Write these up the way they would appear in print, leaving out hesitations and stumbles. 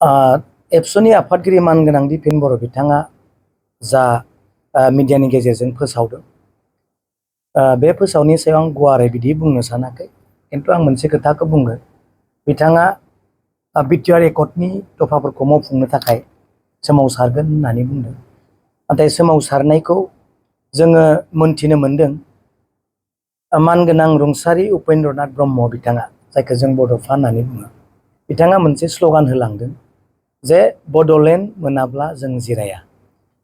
एबसुनि आफादगिरि मानगोनां दिपेन बर' बिथाङा जा मिडियानि गेजेरजों फोसावदों, बे फोसावनि सायाव आं गुवारै बिदि बुंनो सानाखै, खिन्थु आं मोनसे खोथाखौ बुंगोन। बिथाङा बिटिआर एकर्डनि दफाफोरखौ मावफुंनो थाखाय सोमावसारगोन होननानै बुंदों। नाथाय सोमावसारनायखौ जोङो मोनथिनो मोनदों। मानगोनां रुंसारि उपेन्द्रनाथ ब्रह्म बिथाङा, जायखौ जों बड'फा होननानै बुङो, बिथाङा मोनसे स्ल'गान होलांदों जे बड'लेण्ड मोनाब्ला जों जिराया।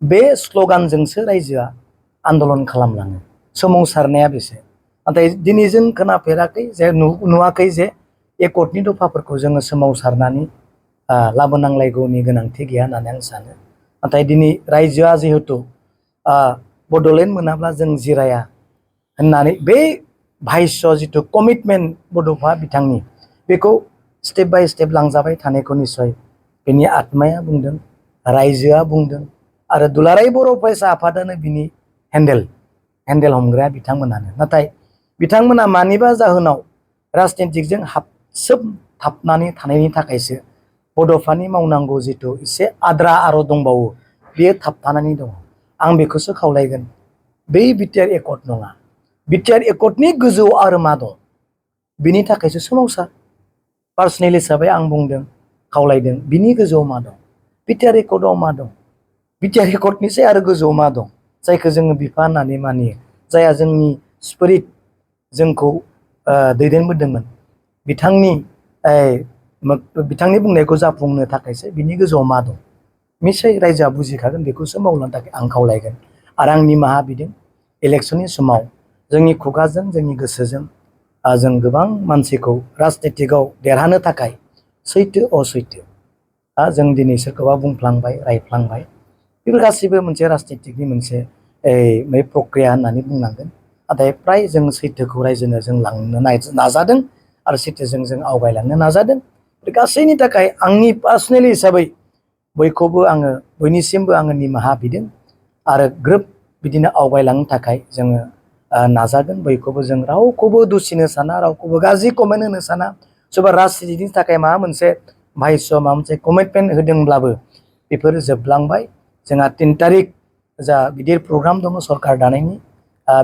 बे स्ल'गानजोंसो रायजोआ आन्दलन खालामलाङो। सोमावसारनाया बेसो। नाथाय दिनै जों खोनाफेराखै जे नुवाखै जे एकर्डनि दफाफोरखौ जोङो सोमावसारनानै लाबोनांलायगौनि गोनांथि गैया होननानै आं सानो। नाथाय दिनै रायजोआ जिहेथु बड'लेण्ड मोनाब्ला जों जिराया होननानै बे भाइस' जिथु कमिटमेन्ट बड'फा बिथांनि, बेखौ स्टेप बाय स्टेप लांजाबाय थानायखौ निस्सय बिनि आत्माया बुंदों, रायजोआ बुंदों, आरो दुलाराय बर' फरायसा आफादानो बिनि हेन्देल हमग्राया बिथांमोनानो। नाथाय बिथांमोना मानिबा जाहोनाव राजनितिकजों हाबसोबथाबनानै थानायनि थाखायसो बड'फानि मावनांगौ जिथु एसे आद्रा आरो दंबावो, बेयो थाबथानानै दङ। आं बेखौसो खावलायगोन, बै बिटिआर एकर्ड नङा, बिटिआर एकर्डनि गोजौआव आरो मा दं, बिनि थाखायसो सोमावसार। पार्सनेल हिसाबै आं बुंदों, खावलायदों, बिनि गोजौआव मा दं, बिटिआर एकर्डआव मा दं, बिटिआर एकर्डनिसै आरो गोजौआव मा दं, जायखौ जोङो बिफा होननानै मानियो, जायहा जोंनि स्पिरिट जोंखौ दैदेनबोदोंमोन, बिथांनि बुंनायखौ जाफुंनो थाखायसो बिनि गोजौआव मा दं, निस्सय रायजोआ बुजिखागोन। बेखौसो मावलांनो थाखाय आं खावलायगोन। आरो आं निमाहा बिदों, इलेक्सननि समाव जोंनि खुगाजों जोंनि गोसोजों जों गोबां मानसिखौ राजनितिकआव देरहानो थाखाय सैथो असैथो जों दिनै सोरखौबा बुंफ्लांबाय, रायफ्लांबाय, बेफोर गासैबो मोनसे राजनितिकनि मोनसे प्रक्रिया होननानै बुंनांगोन। नाथाय फ्राय जों सैथोखौ रायजोनो जों लांनो नाजादों, आरो सैथोजों जों आवगायलांनो नाजादों। गासैनि थाखाय आंनि पार्सनेल हिसाबै बयनिसिमबो आङो निमाहा बिदों, आरो ग्रोब बिदिनो आवगायलांनो थाखाय जोङो नाजागोन। बयखौबो जों रावखौबो दुसिनो साना, रावखौबो गाज्रि कमेन्ट होनो साना। सोरबा राजनितिनि थाखाय माबा मोनसे भाइस' माबा मोनसे कमिटमेन्ट होदोंब्लाबो बेफोरो जोबलांबाय। जोंहा 3 तारिख जा गिदिर प्रग्राम दङ सरकार दानायनि,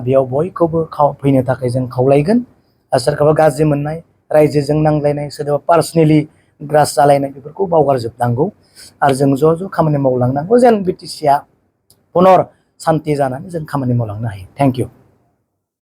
बेयाव बयखौबो फैनो थाखाय जों खावलायगोन। सोरखौबा गाज्रि मोननाय, रायजोजों नांलायनाय, सोरबा पार्सनेलि ग्रास जालायनाय, बेफोरखौ बावगारजोबनांगौ। आरो जों ज' ज' खामानि मावलांनांगौ, जेन बिटिसिआ पुनर सान्ति जानानै जों खामानि मावलांनो हायो। Thank you.